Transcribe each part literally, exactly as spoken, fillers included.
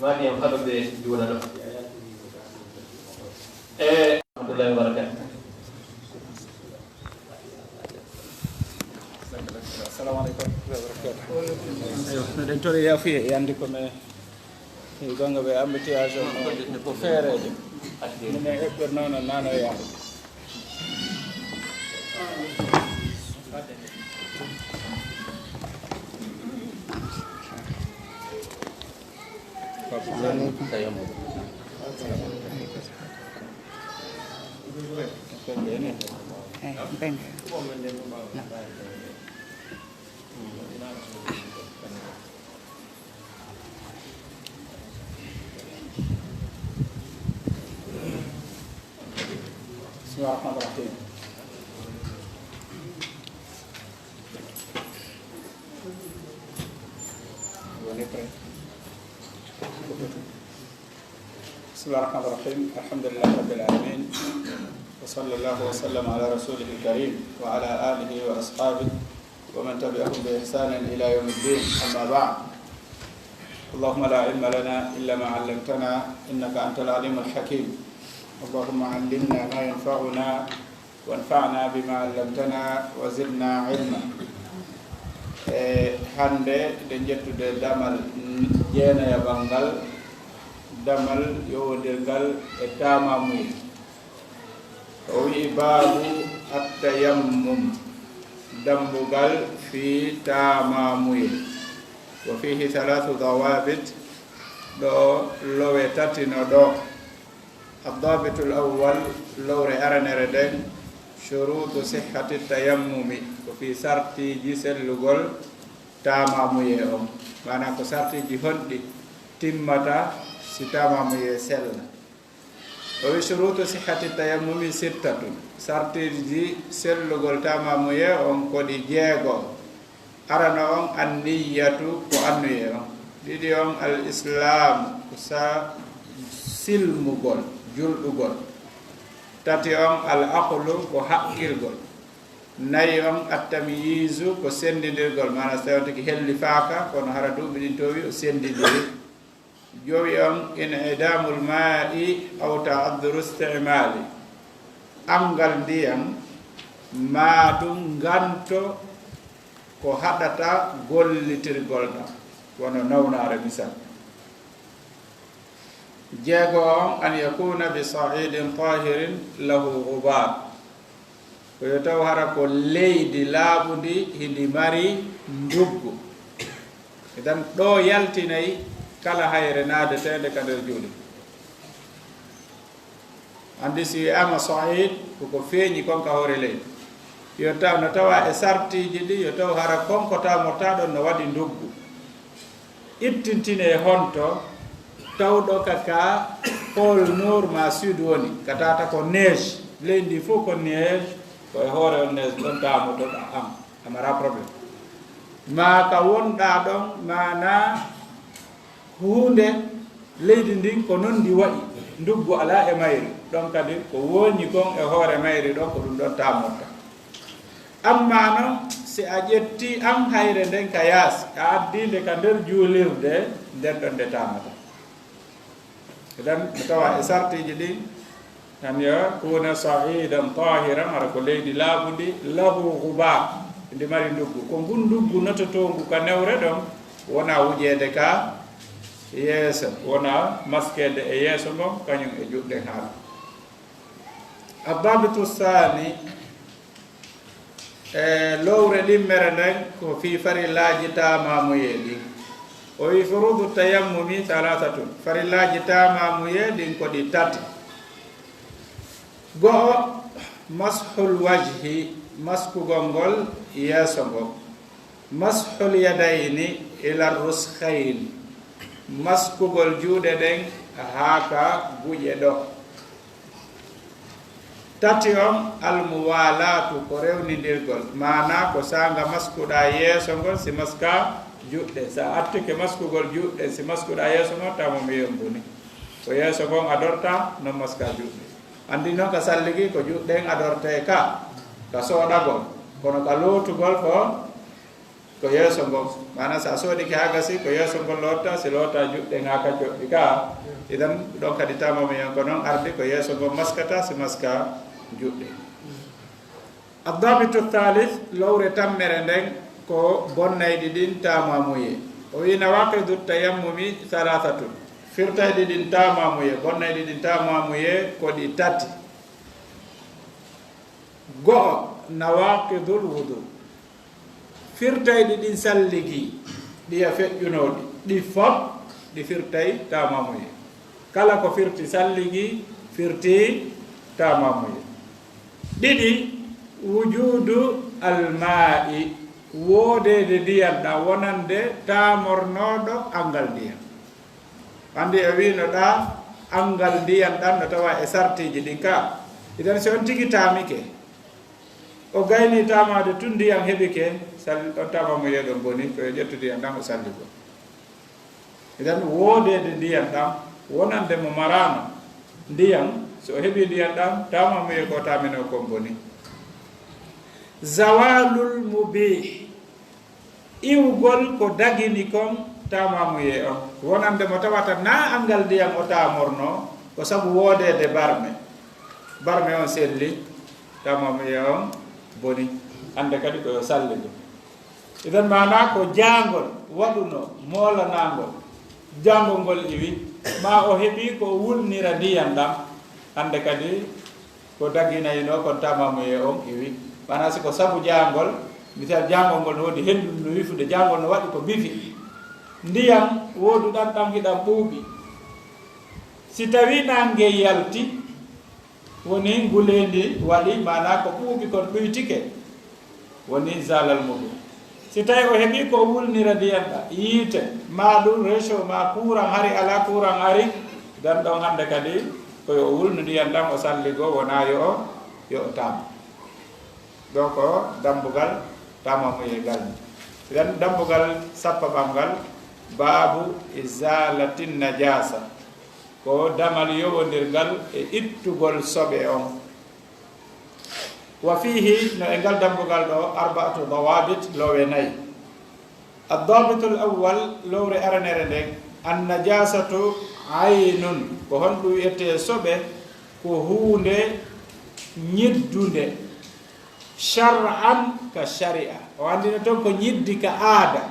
Waɗi en haɗo ɓe juula ɗo. E rahmatullahi wa barakatuh. Assalamu aleykum wa rahmatullahi wa barakatuh. Eyo, meɗen tori yafuye e andi ko me gonga ɓe embouteillage on ko feereejo. Minen eɓɓir noon nano yaade. Assalamu aleykum. Eh, ben. بسم الله الرحمن الرحيم. بسم الله الرحمن الرحيم. الحمد لله رب العالمين. وصلى الله وسلم على رسوله الكريم وعلى آله وأصحابه ومن تبعهم بإحسان إلى يوم الدين. أما بعد. اللهم لا علم لنا إلا ما علمتنا إنك أنت العليم الحكيم. اللهم علمنا ما ينفعنا وانفعنا بما علمتنا وزدنا علما. E hannde ɗen ƴettude damal jeenayaɓal ngal, damal yowodirgal e taamamuye. O wi'i baabu attayammum, dambugal fii taamamuye. Wa fiihi thalathu dawabit, ɗo lowe tati no ɗo. Addabitul awwal, lowre aranere nden, shurutu sihhati tayammumi, ko fii sartiiji sellugol taamamuye on. Maanaa ko sartiiji honɗi timmata si taamamuye sella. O wi shurutu sihhati tayammumi sittatun. Sartiiji sellugol taamamuye on ko ɗi jeego. Arano on anniyatu ko annuye on. Ɗiɗi on al islaamu ko sa silmugol, julɗugol. Tati on al aqlu ko haqqilgol. Nayi on at tamyizu ko sendindirgol, maanaa so tawi on tigi hellifaaka, kono hara duuɓi ɗin towi o sendindiri. Jowi on, in'idamul ma'i aw ta'adduru isti'mali, anngal ndiyan, maa tun nganto ko haɗata gollitirgol ɗan, wano nawnaare misal. Jeego on, an yakuna bi sa'idin tahirin lahu ghubar. Ko yo taw hara ko leydi laaɓundi, hindi mari nduggu. Idan, ɗo yaltinay kala hayre naadeteende ka nder juuɗe. Anndi si wi'aama sa'id, ko ko feeñi kon ka hoore leydi. Yo taw, no tawa e sartiiji ɗi, yo taw hara kon ko taamortaa ɗon no waɗi nduggu. Ittintinee honto tawɗo ka, ka pôle nord maa sud woni, ka tawata ko neige, leydi ndi fof ko neige, ko e hoore on neige ɗon taamotoɗaa an, a maraa problème. Maa ka wonɗaa ɗon, maanaa huunde leydi ndin ko non ndi wa'i, nduggu alaa e mayri, ɗon kadi ko wooñi kon e hoore mayri ɗon, ko ɗum ɗon taamortaa. Ammaa non, si a ƴettii an hayre nden ka yaasi, a addii nde ka nder juulirde, nden ɗon nde taamata. Idan, mi tawa e sartiiji ɗin, an yakuna sa'idan tahiran, hara ko leydi laaɓundi, lahu ghubar, ndi mari nduggu. Ko ngun nduggu nototoongu ka newre ɗon, wona wujeede ka yeeso, wona maskeede e yeeso ngon, kañum e juuɗe haala. Addabitu saani, E lowre ɗimmere nden ko fii farillaaji taamamuyee ɗin. O wi'i, furuudu tayammumi thalathatun. Farillaaji taamamuyee ɗin ko ɗi tati. Go'o, mashul wajhi, maskugol ngol yeeso ngon. Mashul yadayni ila ruskhayn, maskugol juuɗe ɗen haa ka guƴe ɗo. Tati on, almuwalaatu, ko rewnindirgol, maanaa ko saanga maskuɗaa yeeso ngol, si maskaa juuɗe. Si a attike maskugol juuɗe, si maskuɗaa yeeso ngol, taamamuyee on bonii. Ko yeeso ngon adortaa, non maskaa juuɗe. Anndi non ka salligi ko juuɗe ɗen adortee ka, ka soɗagol, kono ka lootugol ko Ko yeeso ngon, maana si a soodike haa gasi, ko yeeso ngon lootta, si lootta juuɗe ŋaaka coɗɗi ka. Idan ɗon kadi taamamuye on ko noon ardi, ko yeeso ngon maskata, si maska juuɗe. Addabitu thalith, lowre tammere nden, ko bonnayɗi ɗin taamamuye. O wi nawaqidu tayammumi thalathatun. Firtayɗi ɗin taamamuye, bonnayɗi ɗin taamamuye ko ɗi tati. Go'o, nawaqidul wudu. Firtayɗi ɗin salligi, ɗi a feƴƴunooɗi, ɗi fof ɗi firtay taamamuye. Kala ko firti salligi, firti taamamuye. Ɗiɗi, wujudu alma'i, woodeede ndiyan ɗan wonande taamornooɗo angal ndiyan. Anndi e wiino ɗa angal ndiyan ɗan no tawa e sartiiji ɗin ka. Idan si on tigi taamike, o gayni taamaade tun ndiyan heɓike, sal-, on taamamuye ɗon boni, ko yo ƴettu ndiyan ɗan o salligo. Idan woodeede ndiyan ɗan, wonande mo maraano ndiyan, so o heɓi ndiyan ɗan, taamamuye ko taamino kon boni. Zawalul mubih, iwgol ko dagini kon taamamuye on. Wonande mo tawata na angal ndiyan o taamorno, ko sabu woodeede barme. Barme on selli, taamamuye on boni. Hande kadi ko yo salligo. Idan maana ko jaangol waɗuno moolanaangol, jaangol ngol iwi, ma o heɓi ko o wulnira ndiyan ɗan. Hande kadi ko daginayno kon taamamuye on iwi. Maana si ko sabu jaangol, misal jaangol ngol no woodi hendu no wifude, jaangol no waɗi ko bifi. Ndiyan woodu ɗan ɗan hiɗan ɓuuɓi. Si tawi nange yalti, woni nguleendi waɗi, maana ko ɓuuɓi kon ɗuytike, woni zalal muɗum. Si tawi o heɓi ko o wulnira ndiyan ɗan, yiite, ma ɗum réchaud, ma courant hari ala, courant ari, dan ɗon hande kadi ko yo o wulnu ndiyan ɗan, o salligo, wona yo o, yo o taam. Ɗo ko dambugal taamamuye ngal. Dan dambugal sappaɓal ngal, babu izalatin najasa. Ko damal yowondirgal e ittugol soɓe on. Wa fihi, no e ngal dambugal ɗo, arba'atu dawabit, lowe nayi. Addabitul awwal, lowre aranere nden, annajasatu aynun, ko honɗum wiyetee soɓe? Ko huunde ñiddunde, shar'an ka shari'a. O anndino toon ko ñiddi ka aada.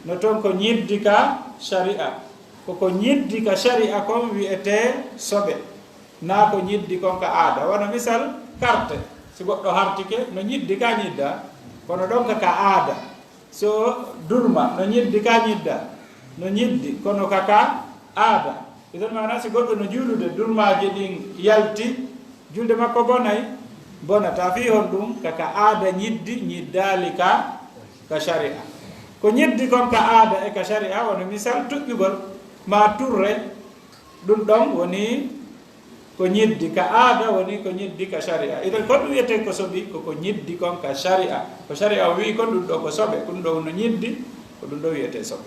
No toon ko ñiddi ka shari'a. Ko ko ñiddi ka shari'a kon wiyetee soɓe. Naa ko ñiddi kon ka aada. Wano misal, karte. Si goɗɗo hartike, no ñiddi ka ñidda. Kono ɗon ka, ka aada. So durma, no ñiddi ka ñidda. No ñiddi, kono ka, ka aada. Idan maana si goɗɗo no juulude, durmaaji ɗin yalti, julde makko bonay, bonata. Fii honɗum? Ka, ka aada ñiddi, ñiddaali ka, ka shari'a. Ko ñiddi kon ka aada e ka shari'a, wano misal tuƴƴugol, ma turre, ɗum ɗon woni ko ñiddi ka aada, woni ko ñiddi ka shari'a. Idan ko ɗum wiyetee ko soɓi, ko ko ñiddi kon ka shari'a. Ko shari'a o wi'i kon ɗum ɗo ko soɓe, ko ɗum ɗo no ñiddi, ko ɗum ɗo wiyetee soɓe.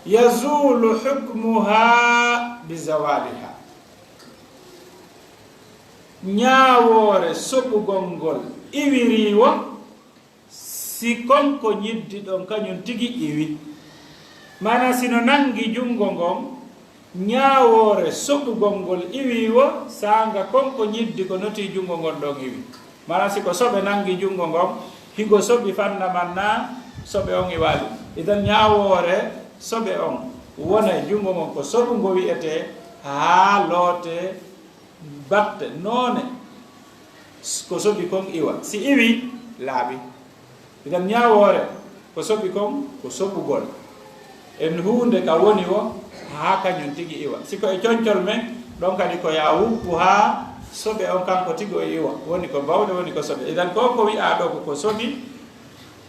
Yazulu hukmuha bi zawaliha. Ñaawoore soɓugol ngol iwiri wo, si kon ko ñiddi ɗon kañum tigi iwi. Maana si no nangi junngo ngon, ñaawoore soɓugol ngol iwi wo, saanga kon ko ñiddi ko notii junngo ngon ɗon iwi. Maana si ko soɓe nangi junngo ngon, higo soɓi fanna man naa soɓe on iwaali. Idan ñaawoore soɓe on wonay junngo ngon ko soɓungo wiyetee haa lootee batte, noone ko soɓi kon iwa. Si iwi, laaɓi. Idan ñaawoore ko soɓi kon ko soɓugol. E huunde ka woni wo haa kañum tigi iwa. Si ko e concol men, ɗon kadi ko yaa wuppu haa soɓe on kanko tigi o iwa. Woni ko bawɗe, woni ko soɓe. Idan ko ko wi'aa ɗo ko ko soɓi,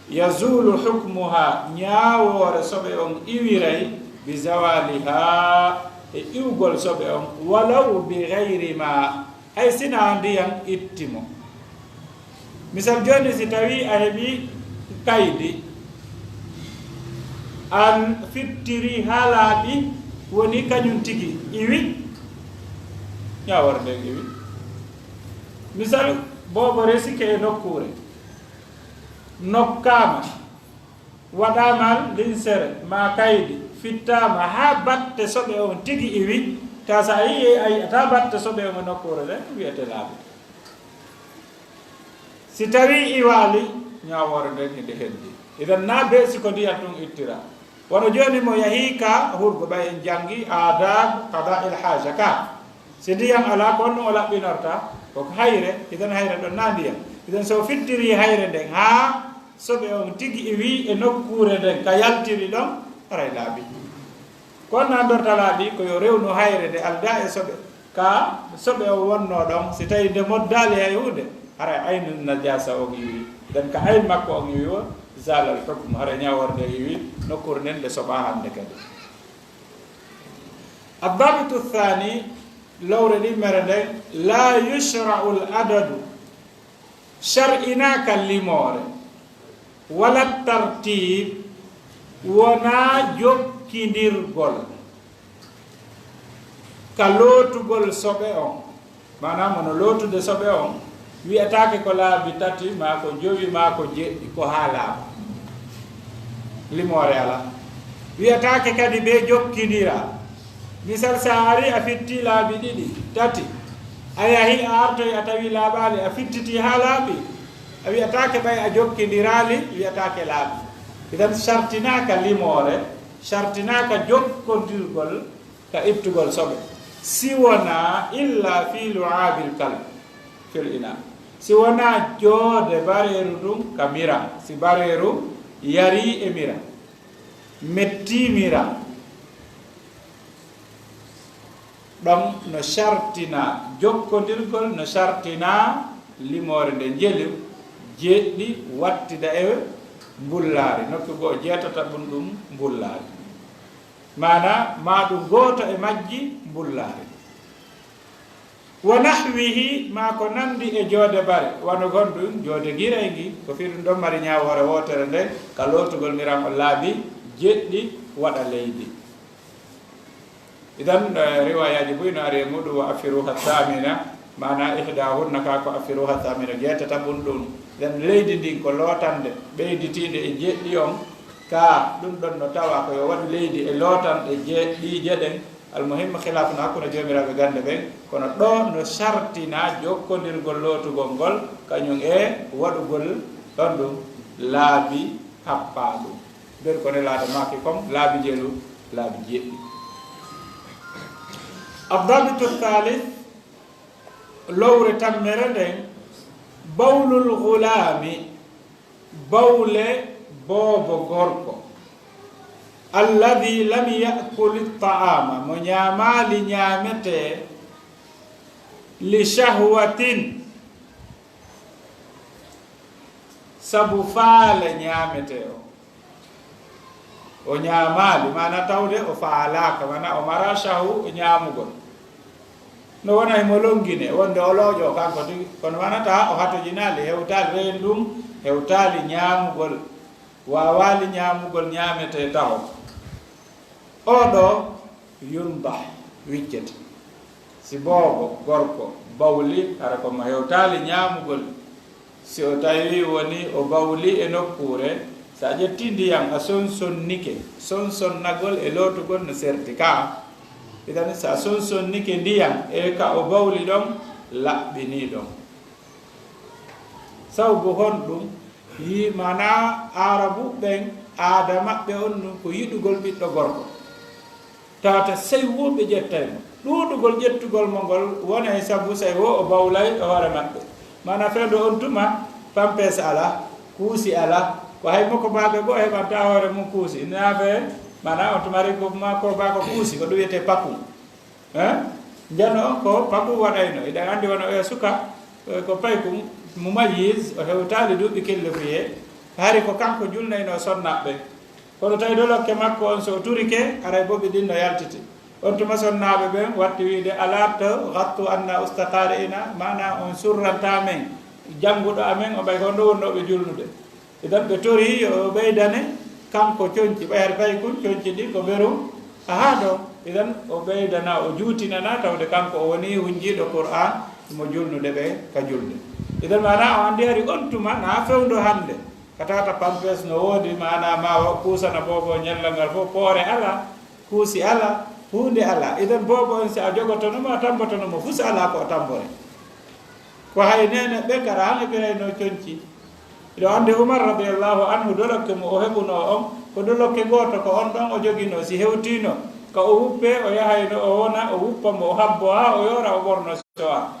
yazulu hukmuha, ñaawoore soɓe on iwiray, bi zawaliha, e iwgol soɓe on, walaw bi gayri ma, hay sinaa ndiyan itti mo. Misal jooni, si tawi a heɓi kaydi, an fittiri haa laaɓi, woni kañum tigi iwi, ñaawoore nden iwi. Misal, boobo resike e nokkuure, nokkaama, waɗaama linsere, maa kaydi, fittaama haa batte soɓe on tigi iwi, ta so a yii, a yi'ataa batte soɓe on e nokkuure nden, wi'ete laaɓi. Si tawii iwaali, ñaawoore nden hinde heddii. Idan naa bee si ko ndiyam tun ittira. Wano jooni mo yahii ka hurgo, ɓay en janngi aadaabu qadaa'il haaja ka. Si ndiyam alaa, ko honɗun o laɓɓinorta? Ko hayre, idan hayre ɗon naa ndiyam. Idan so fittirii hayre nden haa soɓe on tigi iwi e nokkuure nden ka yaltiri ɗon, haray laaɓi. Ko honno anndorta laaɓi? Ko yo rewnu hayre nde aldaa e soɓe. Ka soɓe on wonnoo ɗon, si tawii nde moddaali hay huunde, haray aynu najaasa on iwi. Nden ka ayn makko on iwi o, zaalal hukmu, haray ñaawoore nden iwi, nokkuure nden nde soɓaa hande kadi. Addabitu thani, lowre ɗimmere nden, laa yushra'u al adadu, shar'inaaka limoore, wala tartiib, wonaa jokkindirgol ka lootugol soɓe on, maanaam hono lootude soɓe on, wi'ataake ko laabi tati, maa ko jowi, maa ko jeɗɗi, ko haa laaɓa. Limoore alaa. Wi'ataake kadi bee jokkindiraa. Misal, si a arii a fittii laabi ɗiɗi, tati, a yahii a artoyi a tawii laaɓaali, a fittitii haa laaɓi, a wi'ataake ɓay a jokkindiraali, wi'ataake laaɓi. Idan, sartinaaka limoore, sartinaaka jokkondirgol ka ittugol soɓe, si wonaa illa fii lu'aabil kalb fil inaa, si wonaa joode bareeru ndun ka mira, si bareeru yarii e mira, mettii mira, ɗon no sartinaa jokkondirgol, no sartinaa limoore nde njelu jeɗɗi wattida e mbullaari, nokku goo jeetata ɗum ɗum mbullaari. Maanaa, maa ɗum gooto e majji mbullaari. Wa nahwihi, maa ko nanndi e joode bare, wano gonɗum joode giray ngi, ko fii ɗum ɗon mari ñaawoore wootere nden, ka lootugol miran on laabi jeɗɗi waɗa leydi. Idan, eh, riwaayaaji buy no ari e muɗum, wa affiruha thamina, maanaa ihdahunna ka ko affiruha thamina, jeetata ɗum ɗum. Idan, leydi ndin ko lootannde, ɓeyditiinde e jeɗɗi on, ka ɗum ɗon no tawa ko yo waɗu leydi e lootanɗe jeɗɗiije ɗen. Almuhimmu, khilaafu no hakkunde joomiraaɓe gannde ɓen, kono ɗoo no sartina jokkondirgol lootugol ngol, kañum e waɗugol ɗon ɗum laabi happaaɗum. Nder ko ne laada maaki kon laabi njelu, laabi jeɗɗi. Addabitu thalith, lowre tammere nden, bawlul ghulaami, bawle boobo gorko, alladhi lam ya'kuli ta'ama, mo ñaamaali ñaametee, li shahwatin, sabu faale ñaametee o. O ñaamaali, maanaa tawde o faalaaka, maanaa o maraa sahu ñaamugol. No wona himo longine, wonde o looƴo kanko tigi, kono maanaa tawa o hatojinaali, hewtaali reen ɗum, hewtaali ñaamugol, waawaali ñaamugol ñaametee taho. Oo ɗoo yundah, wiccete. Si boobo gorko bawli, hara ko mo hewtaali ñaamugol, si o tawi woni o bawli e nokkuure, si a ƴetti ndiyan a sonsonnike, sonsonnagol e lootugol no serti ka. Idan, si a sonsonnike ndiyan e ka o bawli ɗon, laɓɓinii ɗon. Sabu honɗum? Yi, maanaa Aarabu ɓen, aada maɓɓe on ɗum ko yiɗugol ɓiɗɗo gorko. Tawata sey woo ɓe ƴettay mo. Ɗuuɗugol ƴettugol mo ngol wonay sabu sey woo o bawlay e hoore maɓɓe. Maanaa fewndo on tuma, pampers alaa, kuusi alaa, ko hay mokobaaɓe goo heɓanta hoore mum kuusi. Naaɓe, maanaa on tuma hari ko ma ko baa ko kuusi, ko ɗum wiyetee paku. Eh? Njano on ko paku waɗayno. Iɗan anndi wano oya suka, eh, ko paykum, mumayyiz, o hewtaali duuɓi kellofiye. Hari ko kanko julnayno sonnaaɓe. Kono tawi dolokke makko on so o turike, aray boɓi ɗin no yaltiti. On tuma sonnaaɓe ɓen watti wiide, "Alaa to ghattu anna ustaqari'ina," maanaa on surranta men, jannguɗo amen, o ɓay ko on ɗo wonnooɓe julnude. Idan ɓe tori yo o ɓeydane kanko conci, ɓay hari paykun conci ɗin ko beru. Ahaa ɗo, idan o ɓeydana, o juutinana, tawde kanko o woni hunjiiɗo Qur'aan, mo julnude ɓe ka julde. Idan maanaa o anndi hari on tuma na fewndo hannde. Ka tata pampers no woodi, maanaa ma o kuusana boobo ñallal ngal fof, poore alaa, kuusi alaa, huunde alaa. Idan boobo on, si a jogotono mo, a tambotono mo fof, si alaa ko o tambore. Ko hay neene ɓe kara han e ɓe hayno conci. Hiɗo anndi Umar radiyallahu anhu, dolokke mo o heɓunoo on, ko dolokke gooto ko on ɗon o joginoo. Si hewtiino ka o wuppee, o yahayno o wona, o wuppa mo, o habbo haa o yoora, o ɓorno, sowa.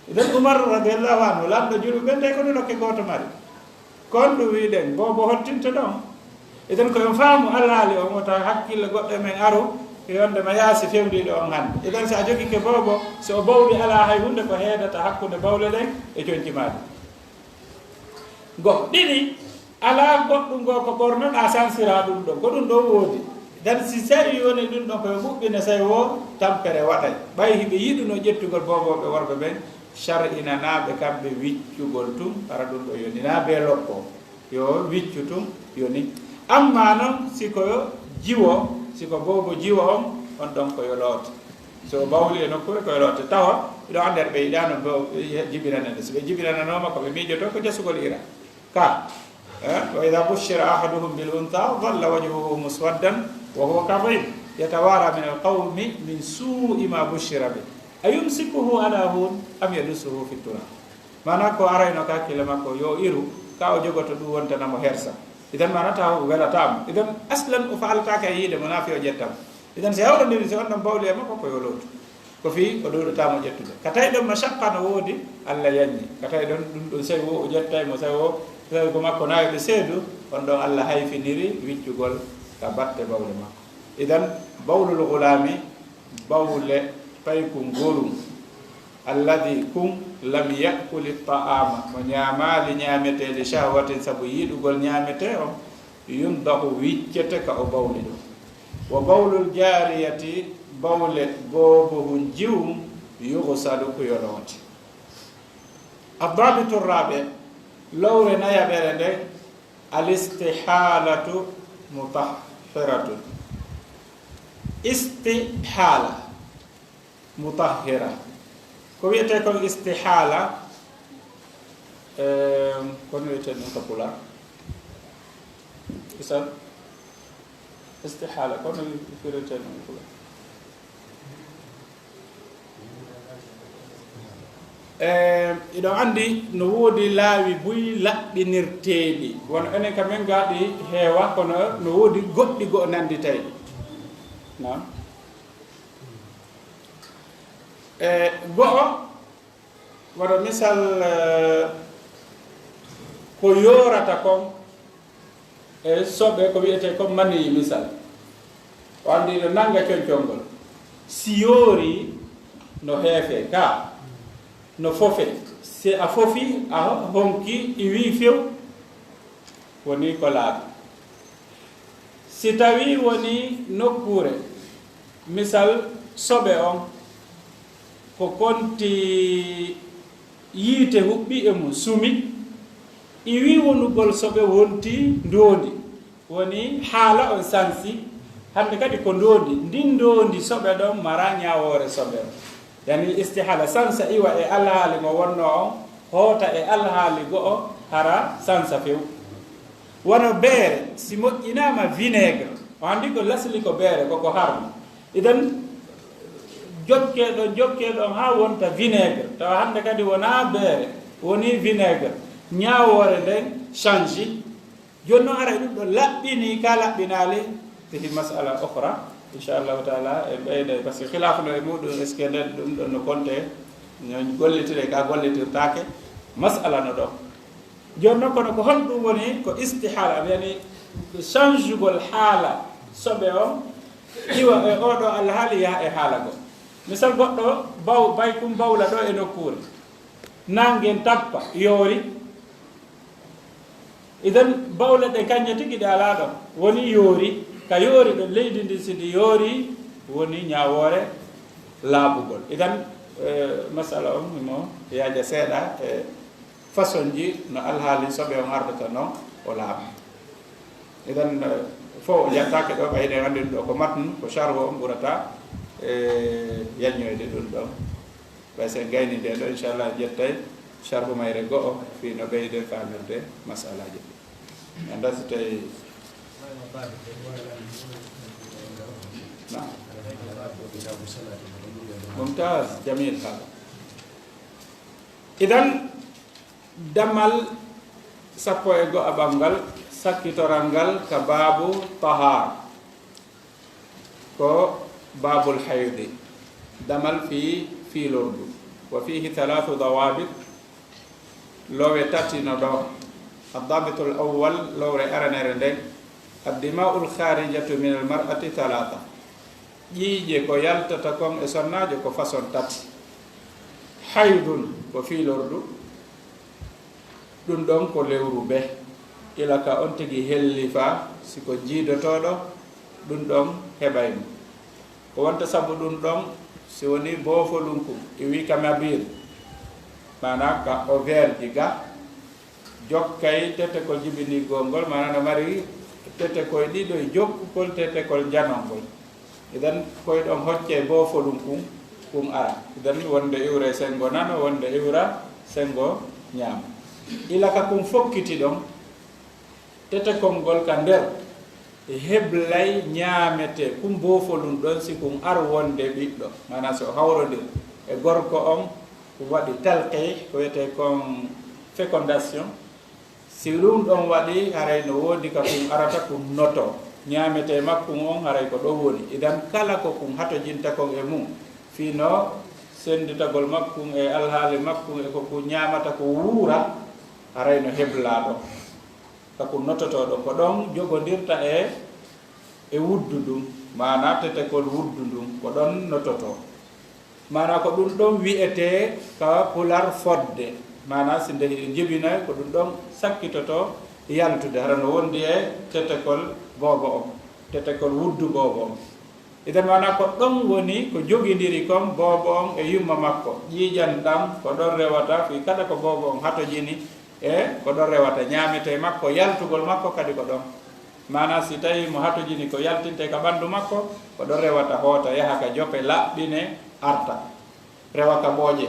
Idan Umar radiyallahu anhu, lanɗo julɓe ɓen, tawi ko dolokke gooto mari. Ko on ɗum wiɗen, boobo hottinto ɗon. Idan ko en faamu alhaali on, wota hakkille goɗɗo e men aru, e wonde ma yaasi fewdiiɗo on hannde. Idan si a jogike boobo, so o bawɗi alaa hay huunde ko heedata hakkunde bawle ɗen e conci maa ɗin. Go, ɗiɗi, alaa goɗɗum goo ko ɓornoɗaa sansiraa ɗum ɗon. Ko ɗum ɗon woodi. Dan si tawi woni ɗum ɗon ko yo ɓuɓɓine, sey wo tampere waɗay. Ɓay hiɓe yiɗuno ƴettugol boobooɓe worɓe ɓen, shar'inanaaɓe kamɓe wiccugol tun, hara ɗum ɗo yoni naa bee loppo. Yo wiccu tun yoni. Amma non, si ko yo jiwo, si ko boobo jiwo on, on ɗon ko yo loote. So o bawli e nokkuure, ko yo loote. Tawa, hiɗo anndi ɓe yiɗaano bo-, jibinanande. Si ɓe jibinananooma, ko ɓe miijoto ko jasugol ira. Ka, eh, وإذا بشر أحدهم بالأنثى ظل وجهه مسودا وهو كظيم يتوارى من القوم من سوء ما بشر به أيمسكه على هون أم يدسه في التراب. Maanaa ko arayno ka hakkille makko, yo iru, ka o jogoto ɗum wontana mo hersa. Idan maanaa taw welataa mo. Idan aslan o faalataake e yiide mo, naa fii o ƴetta mo. Idan si hawrondiri, si on ɗon bawli e makko, ko yo lootu. Ko fii o ɗuuɗataa mo ƴettude. Ka tawi ɗon mashaqqa no woodi, Alla yanñi. Ka tawi ɗon ɗum ɗum sey wo o ƴettay mo, sey wo, sey ko makko naa ɓe seedu, on ɗon Alla hayfiniri wiccugol ka batte bawle makko. Idan, bawlul gulaami, bawle paykun gorum, alladi kun lam yakuli ta'ama, mo ñaamaali ñaameteeli shahwatin sabu yiɗugol ñaametee on, yundahu wiccete ka o bawli ɗum. Wa bawlul jaariyati, bawle boobohun jiwum, yughsalu ko yo loote. Addabitu rabe, lowre nayaɓere nden, al istihaalatu mutahhiratun. Istihaala mutahhira. Ko wiyetee kon istihaala, ehm, kono wiyetee ɗum ka pulaar? Misal, istihaala, kono firete ɗum ka pulaar? Ehm, hiɗo anndi no woodi laawi buy laɓɓinirteeɗi. Wano enen ka men gaaɗi heewa, kono no woodi goɗɗi goo nannditayɗi. Naam. E go'o, wano misal, eh, ko yoorata kon e soɓe, ko wiyetee kon maniyi misal. O anndi no nannga concol ngol. Si yoori, no heefe ka, no fofe. Si a fofi, a honki, iwi few, woni ko laaɓi. Si tawii wonii nokkuure, misal, soɓe on, ko konti yiite huɓɓi e mum, sumi, iwii wonugol soɓe wonti ndoondi, woni haala on sansi, hannde kadi ko ndoondi, ndin ndoondi soɓe ɗon maraa ñaawoore soɓe on. Yani istihaala, sansa iwa e alhaali mo wonnoo on, hoota e alhaali go'o, hara sansa few. Wano beere, si moƴƴinaama vinaigre, o anndi ko lasli ko beere, ko ko harmi. Idan, jokkee ɗon, jokkee ɗon haa wonta vinaigre. Tawa hannde kadi wonaa beere, wonii vinaigre. Ñaawoore nden change. Jooni noon, haray ɗum ɗo laɓɓinii ka laɓɓinaali, fihi mas'ala ukhra. Inchallahu taala, en ɓeyday, par ce que khilaafu no e muɗum, est ce que nden ɗum ɗon no konte, no gollitire ka gollitirtaake, mas'ala no ɗon. Jooni noon, kono ko honɗum woni ko istihaala, yani changegol haala soɓe on, iwa e oo ɗoo alhaali yaha e haala goo. Misal, goɗɗo baw-, baykum bawla ɗo e nokkuure, nanngen tappa, yoori. Idan, bawle ɗe kanje tigi ɗe alaa ɗon, woni yoori, ka yoori ɗon leydi ndi, si ndi yoori, woni ñaawoore laaɓugol. Idan, eh, masala on himo yaaja seeɗa e façon ji no alhaali soɓe on ardata non o laaɓa. Idan, eh, fof o jattaake ɗo, ɓay ɗen anndi ɗum ɗo ko matnu, ko sharhu on ɓurata, eh, yanñoyde ɗum ɗon. Ɓay so en gayni nde ɗo, inchallah, en ƴettay sharhu mayre go'o fii no ɓeyden faamirde masalaaji ɗin. Mi anndaa si tawi. Naam. Mumtaz, jamil haala. Idan, damal sappo e go'aɓal ngal, sakkitoral ngal ka baabu tahaara. Ko baabul haydi, damal fii fiilordu. Wa fiihi talaatu dawaabit, loowe tati no ɗo. Addabitul awwal, lowre aranere nden, addimaa'ul khaarijatu minal mar'ati talaata. Ƴiiƴe ko yaltata kon e sonnaajo ko façon tati. Haydun ko fiilordu, ɗun ɗon ko lewru be, ila ka on tigi hellifa, si ko jiidotooɗo, ɗun ɗon heɓay mo. Ko wonta sabu ɗun ɗon, si woni boofolun kun, e wii ka mabiir, maanaa ka ovaire ji ga, jokkay tetekol jibinirgol ngol, maanaa no mari tetekoy ɗiɗo e jokkugol tetekol njanol ngol. Idan, koy ɗon hoccay boofolun kun, kun ara. Idan, wonde iwra e sengo nano, wonde iwra sengo ñaamo. Ila ka kun fokkiti ɗon, tetekol ngol ka nder, e heblay ñaametee, kun boofolun ɗon, si kun ar wonde ɓiɗɗo. Maanaa, si o hawrondir e gorko on, kun waɗi talqiih, ko wiyetee kon fécondation. Si ɗun ɗon waɗi, haray no woodi ka kun arata kun noto. Ñaametee makkun on, haray ko ɗon woni. Idan, kala ko kun hatojinta kon e mun, fii no sennditagol makkun e alhaali makkun e ko kun ñaamata ko wuura, haray no heblaa ɗon. Ka kun nototoo ɗon, ko ɗon jogondirta e, e wuddu ndun, maanaa tetekol wuddu ndun, ko ɗon nototoo. Maanaa ko ɗun ɗon wi'etee ka pular fodde. Maanaa si nde hiɗen jibina, ko ɗun ɗon sakkitotoo yaltude, hara no wondi e tetekol boobo on, tetekol wuddu boobo on. Idan maanaa ko ɗon woni ko jogindiri kon boobo on e yumma makko. Ƴiiƴan ɗan ko ɗon rewata, fii kala ko boobo on hatojini e ko ɗon rewata. Ñaametee makko, yaltugol makko kadi ko ɗon. Maanaa si tawii mo hatojini ko yaltintee ka ɓandu makko, ko ɗon rewata hoota, yaha ka jope, laɓɓine, arta. Rewa ka ɓooƴe.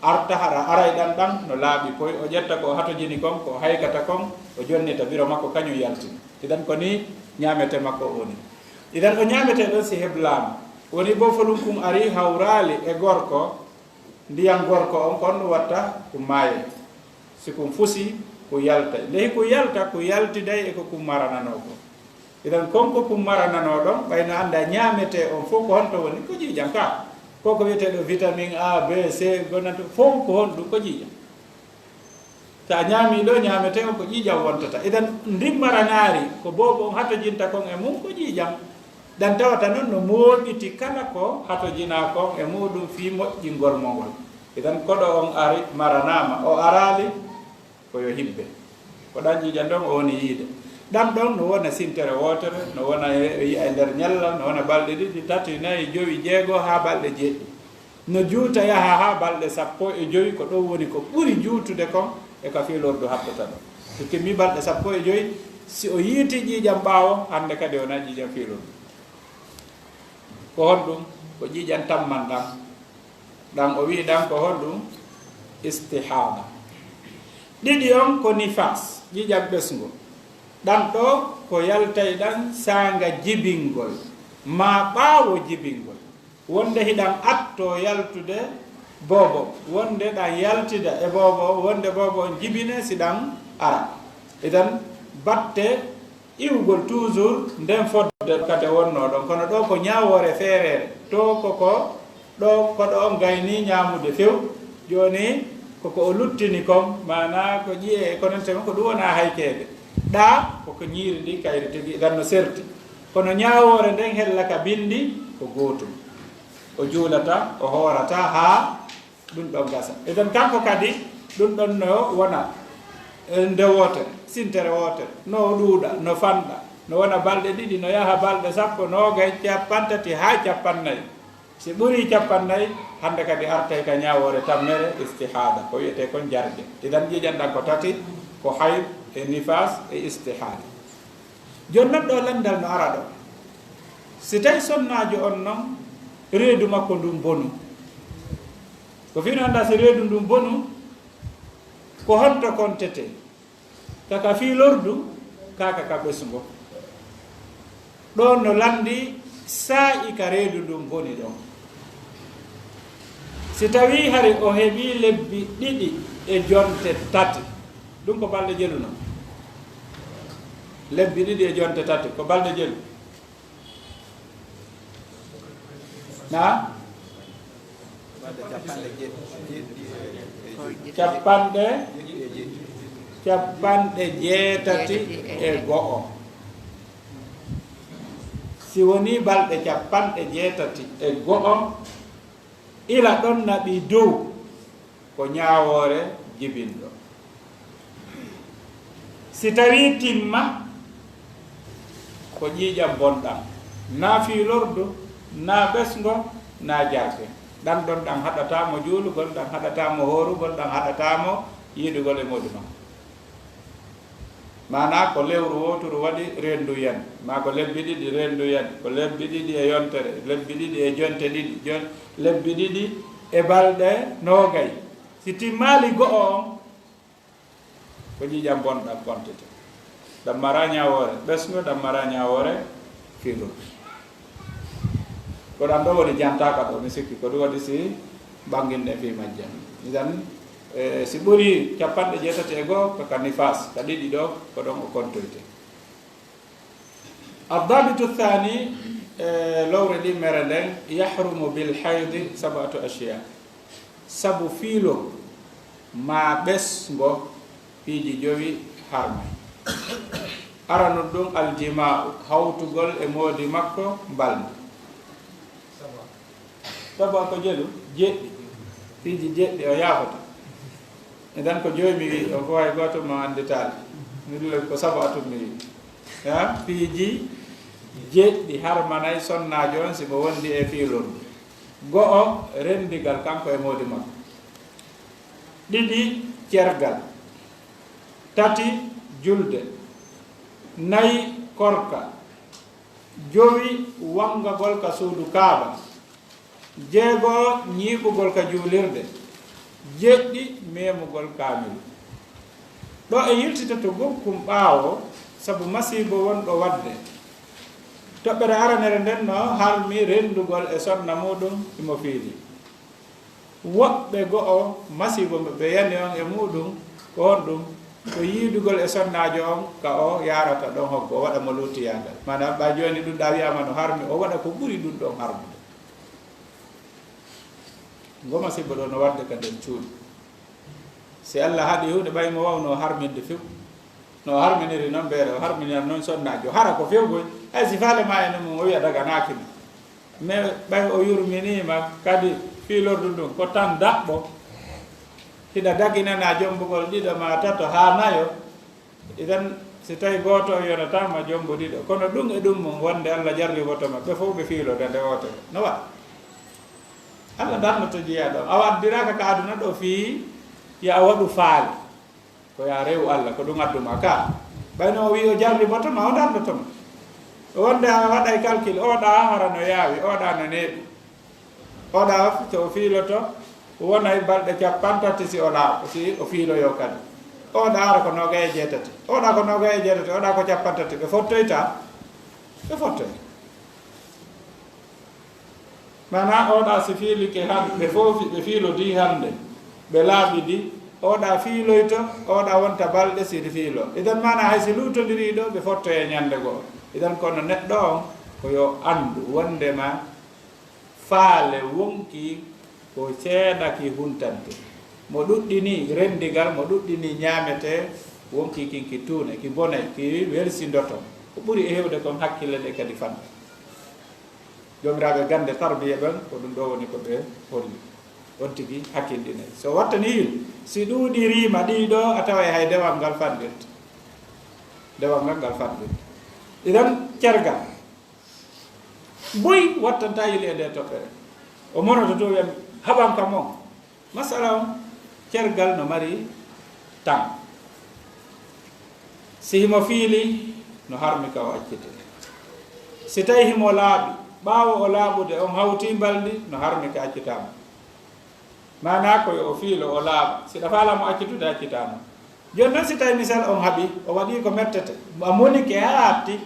Arta hara aray ɗan ɗan no laaɓi poy, o ƴetta ko o hatojini kon, ko o haykata kon, o jonnita biro makko, kañun yaltina. Idan ko nii ñaametee makko woni. Idan o ñaametee ɗon si heblaama. Woni boofolun kun ari hawraali e gorko, ndiyan gorko on kon no watta kun maayay. Si kun fusi, kun yaltay. Nde kun yalta, kun yaltiday e ko kun marananoo kon. Idan kon ko kun marananoo ɗon, ɓay no anndaa ñaametee on fow ko honto woni, ko ƴiiƴan ka. Ko ko wi'etee ɗoo vitamine A, B, C, gonanto fow ko honɗun, ko ƴiiƴan. Sa ñaamii ɗoo ñaametee on ko ƴiiƴan wontata. Idan ndin maranaari ko boobo on hatojinta kon e mun ko ƴiiƴan. Ɗan tawata non no mooɓiti kala ko hatojinaa kon e muuɗun fii moƴƴingol mo ngol. Idan koɗo on ari maranaama, o araali, ko yo hibbe. Ko ɗan ƴiiƴan ɗon o woni yiide. Ɗan ɗon no wona sintere wootere, no wona e, e yi'a e nder ñallal, no wona balɗe ɗiɗi, tati, nayi, jowi, jeego, haa balɗe jeeɗiɗi. No juuta yaha haa balɗe sappo e jowi, ko ɗon woni ko ɓuri juutude kon e ka fiilordu hattata ɗon. So timmii balɗe sappo e jowi, si o yiiti ƴiiƴan ɓaawo, hande kadi wonaa ƴiiƴan fiilordu. Ko honɗun? Ko ƴiiƴan tamman ɗan. Ɗan o wi'i ɗan ko honɗun? Istihaada. Ɗiɗi on ko nifaas, ƴiiƴan ɓesngo. Ɗan ɗoo ko yaltay ɗan saanga jibingol, maa ɓaawo jibingol. Wonde hiɗan attoo yaltude boobo, wonde ɗan yaltida e boobo, wonde boobo on jibine si ɗan ara. Idan batte iwgol toujours nden fodde kadi wonnoo ɗon. Kono ɗoo ko ñaawoore feereere. To ko ko ɗoo, koɗo on gaynii ñaamude few. Jooni ko ko o luttini kon, maanaa ko ƴi'e e ko nanndi kon, ko ɗun wonaa haykeede. Ɗaa ko ko ñiiri ndin kayri tigi, idan no serti. Kono ñaawoore nden hella ka binndi ko gootun. O juulata, o hoorata haa ɗun ɗon gasa. Idan kanko kadi, ɗun ɗon no wona, eh, nde wootere, sintere wootere, no ɗuuɗa, no fanɗa, no wona balɗe ɗiɗi, no yaha balɗe sappo, noogay, cappanɗe tati haa cappanɗe nayi. Si ɓurii cappanɗe nayi, hande kadi artay ka ñaawoore tammere, istihaada, ko wi'etee kon jarde. Idan ƴiiƴan ɗan ko tati, ko hayd e nifaas e istihaada. Jooni non ɗoo lanndal no ara ɗoo. Si tawii sonnaajo on non, reedu makko ndun bonu. Ko fii no anndaa si reedu ndun bonu, ko honto kontetee? Ka ka fiilordu, Kaaka ka ɓesngo. Ɗon no lanndi saa'i ka reedu ndun boni ɗon. Si tawii hari o heɓii lebbi ɗiɗi e jonte tati, ɗun ko balɗe jelu non? Lebbi ɗiɗi e jonte tati, ko balɗe jelu? Naa? Capanɗe, capanɗe jeetati e go'o. Si wonii balɗe capanɗe jeetati e go'o, ila ɗon naɓi dow, ko ñaawoore jibinɗo. Si tawii timma, ko ƴiiƴan bonɗan, naa fiilordu, naa ɓesngo, naa jarke. Ɗan ɗon, ɗan haɗataa mo juulugol, ɗan haɗataa mo hoorugol, ɗan haɗataa mo yiidugol e moodi makko. Maanaa ko lewru wooturu waɗi renndu yan, maa ko lebbi ɗiɗi renndu yan, ko lebbi ɗiɗi e yontere, lebbi ɗiɗi e jonte ɗiɗi, jon-, lebbi ɗiɗi e balɗe noogay. Si timmaali go'o on, ko ƴiiƴan bonɗan kontete. Ɗan maraa ñaawoore ɓesngo, ɗan maraa ñaawoore fiilordu. Ko ɗan ɗoo woni jantaaka ɗoo, mi sikki ko ɗun waɗi si ɓanginɗen fii majjan. Idan, e, si ɓurii capanɗe jeetati e go'o, ko ka nifaas, ka ɗiɗi ɗoo, ko ɗon o kontoyte. Addabitu thani, e, lowre ɗimmere nden, yahrumu bil haydi sab'atu ashiya. Sabu fiilo maa ɓesngo, piiji jowi harmay. Aranun ɗun, aljimaa'u, hawtugol e moodi makko mbalndi. Sabu ko jelu? Jeɗɗi. Piiji jeɗɗi o yaafata. Idan ko jowi mi wi'i, on fof hay gooto mo annditaali. Mi ɗum ko sabu atum mi wi'i. Ha? Piiji jeɗɗi harmanay sonnaajo on si mo wondi e fiilordu. Go'o, renndigal kanko e moodi makko. Ɗiɗi, cergal. Tati, julde. Nayi, korka. Jowi, wangagol ka suudu Kaaba. Jeego, ñiiɓugol ka juulirde. Jeɗɗi, meemugol kaamilu. Ɗoo e yiltita to gokkum ɓaawo, sabu masiibo wonɗo waɗde. Toɓɓere aranere nden no harmi renndugol e sonna muuɗum himo fiili. Woɓɓe go'o masiibo ɓe yani on e muuɗum, ko honɗum? Ko yiidugol e sonnaajo on ka o yaarata ɗon hoggo, o waɗa mo luuttiyaagal. Maanaam, ɓay jooni ɗum ɗaa wi'aama no harmi, o waɗa ko ɓuri ɗum ɗon harmude. Ngo masiibo ɗoo no waɗde ka nder cuuɗi. Si Allah haɗi huunde, ɓay mo waawnoo harminde few. No o harminiri non ɓeere, o harminira non sonnaajo. Hara ko few koy, hay si faale maa e non mum, o wi'a daganaaki mo. Mais ɓay o yurminiima kadi fiilordu ndun, ko tan daɓɓo. Hiɗa daginanaa jombugol ɗiɗo maa tato haa nayo. Idan, si tawi gooto on yonataa ma jombo ɗiɗo. Kono ɗun e ɗun mum, wonde Allah jarriboto ma, ɓe fow ɓe fiilodande wootere. No waɗa? Allah darnoto jeyaaɗo on. A waddiraaka ka aduna ɗoo fii yo a waɗu faale. Ko yo a rewu Allah, ko ɗun addu ma ka. Ɓay no o wi'i o jarriboto ma, o darnoto ma. Wonde a waɗay calcul, oo ɗaa hara no yaawi, oo ɗaa no neeɓi. Oo ɗaa so o fiiloto, wonay balɗe capantati si o laaɓo, si o fiiloyoo kadi. Oo ɗaa hara ko noogay e jeetati. Oo ɗaa ko noogay e jeetati, oo ɗaa ko capantati. Ɓe fottoytaa? Ɓe fottoy. Maanaa, oo ɗaa si fiilike han-, ɓe fow fi-, ɓe fiilodii hannde, ɓe laaɓidi, oo ɗaa fiiloyto, oo ɗaa wonta balɗe si fiilo. Idan maanaa, hay si luutondirii ɗoo, ɓe fottoyay ñannde go'o. Idan kono neɗɗo on, ko yo anndu wonndema faale wonkii ko seeɗa ki huntante. Mo ɗuɗɗini renndigal, mo ɗuɗɗini ñaametee, wonkii kin ki tuune, ki bonay, ki welsindoto. Ko ɓuri e heewde kon hakkille ɗe kadi fanɗa. Joomiraaɓe gannde tarbiya ɓen, ko ɗum ɗoo woni ko ɓe holli. On tigi hakkilɗinay. So wattanii, si ɗuuɗiriima ɗii ɗoo, a taway hay dewal ngal fanɗirta. Dewal ngal, ngal fanɗirta. Idan, cergal. Buy wattantaa yuli e ndee toɓɓere. O monoto to wiyan, haɓan kam on. Masala on, cergal no mari tan. Si himo fiili, no harmi ka o accitee. Si tawi himo laaɓi, ɓaawo o laaɓude, on hawtii mbalndi, no harmi ka accitaa mo. Maanaa ko yo o fiilo, o laaɓa. Si ɗa faalaa mo accitude, accitaa mo. Jooni noon, si tawii misal on haɓi, o waɗii ko mettete, a monike haa hatti,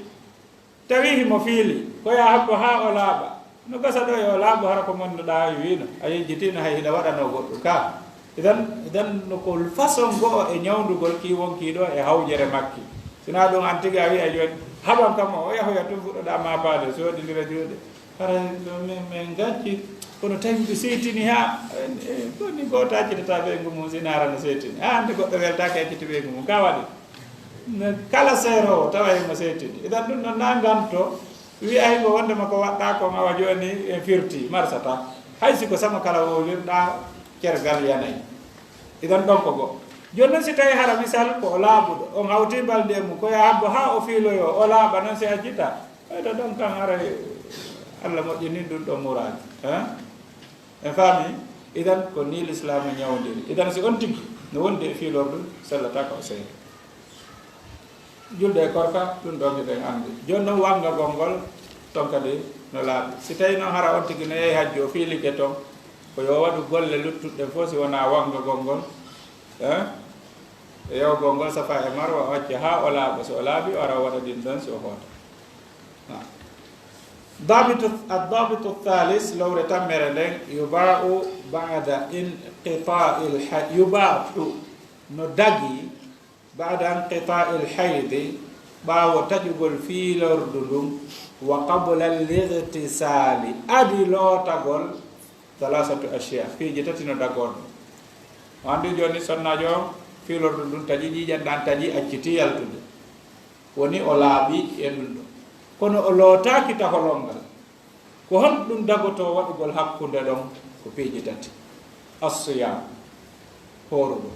tawi himo fiili, ko yaa habbo haa o laaɓa. No gasa ɗo yo o laaɓu, hara ko monnoɗaa e wiino, a yejjitiino, hay hiɗa waɗanoo goɗɗum ka. Idan, idan no ko façon go'o e ñawndugol kii wonkii ɗo e hawjere makki. Sinaa ɗum an tigi a wi'a jooni, haɓan kam o, o yahoya tun fuɗɗoɗaa maapaade, sooɗindira juuɗe. Hara min, min ngacci, kono tawi ɓe seytini haa, e, e, ko ni gooto accitata ɓeyngu mum, si naara no seytini. Haa hannde goɗɗo weltaaki acciti ɓeyngu mum, ka waɗi? Ne, kala seeroowo tawa himo seytini. Idan ɗum ɗon na nganto, wi'a himo wondema ko waɗɗaa kon awa jooni en firti, marsata. Hay si ko sama kala wowlirɗaa, cergal yanay. Idan ɗon ko go'o. Jooni non si tawi hara misal ko o laaɓuɗo, on hawti balɗe mum, ko yaa habbo haa o fiiloyoo, o laaɓa non si accita. Ɓeydo ɗon kan haray Allah moƴƴinin ɗum ɗon muraadi. Hein? En faami? Idan ko nii Lislaamu ñawndiri. Idan si on tigi no wondi e fiilordu, sellata ko o seeri. Julde e korka, ɗum ɗon hiɗen anndi. Jooni non wangagol ngol, ton kadi no laaɓi. Si tawi non hara on tigi no yehi hajju, o fiilike ton, ko yo waɗu golle luttuɗe fof si wonaa wangagol ngol. Hein? E yawgol ngol Safa e Marwa, o acca haa o laaɓa. So o laaɓi, o ara o waɗa ɗin ɗon si o hoota. Ah. Dabitu, ad-dabitu thalis, lowre tammere nden, yuba'u ba'da inqita'il hay-, yuba'u, no dagi, ba'da inqita'il haydi, ɓaawo taƴugol fiilordu ndun, wa qabla al-ightisali, adi lootagol, Thalathatu ashya, piiji tati no dagoo ɗum. O anndi jooni sonnaajo on, fiilordu ndun taƴi, ƴiiƴan ɗan taƴi, accitii yaltude. Woni o laaɓi e ɗum ɗo. Kono o lootaaki taholol ngal. Ko honɗum dagotoo waɗugol hakkunde ɗon? Ko piiji tati. As-siyam, hoorugol.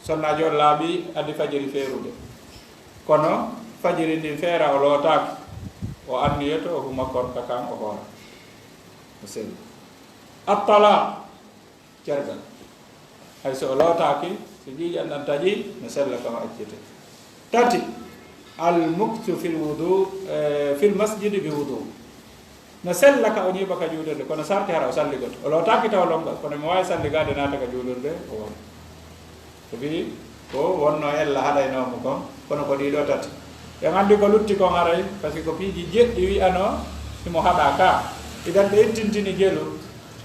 Sonnaajo on laaɓi adi fajiri feerude. Kono fajiri ndin feera o lootaaki. O anniyoto o huma korka kan o hoora. O selli. At-talaq, cergal. Hay so o lootaaki, so ƴiiƴan ɗan taƴi, no sella ka o accete. Tati, al-mukthu fil wudu, eh, fil masjidi bi wudu. No sella ka o ñiiɓa ka juulirde, kono sarti hara o salligoto. O lootaaki taw longal, kono mo waawi salligaade naata ka juulirde, o wona. Ko fii ko wonnoo ella haɗaynoo mo kon, kono ko ɗii ɗoo tati. En anndi ko lutti kon haray, par ce que ko piiji jeɗɗi wi'anoo himo haɗaa ka. Idan ɓe ittintini jelu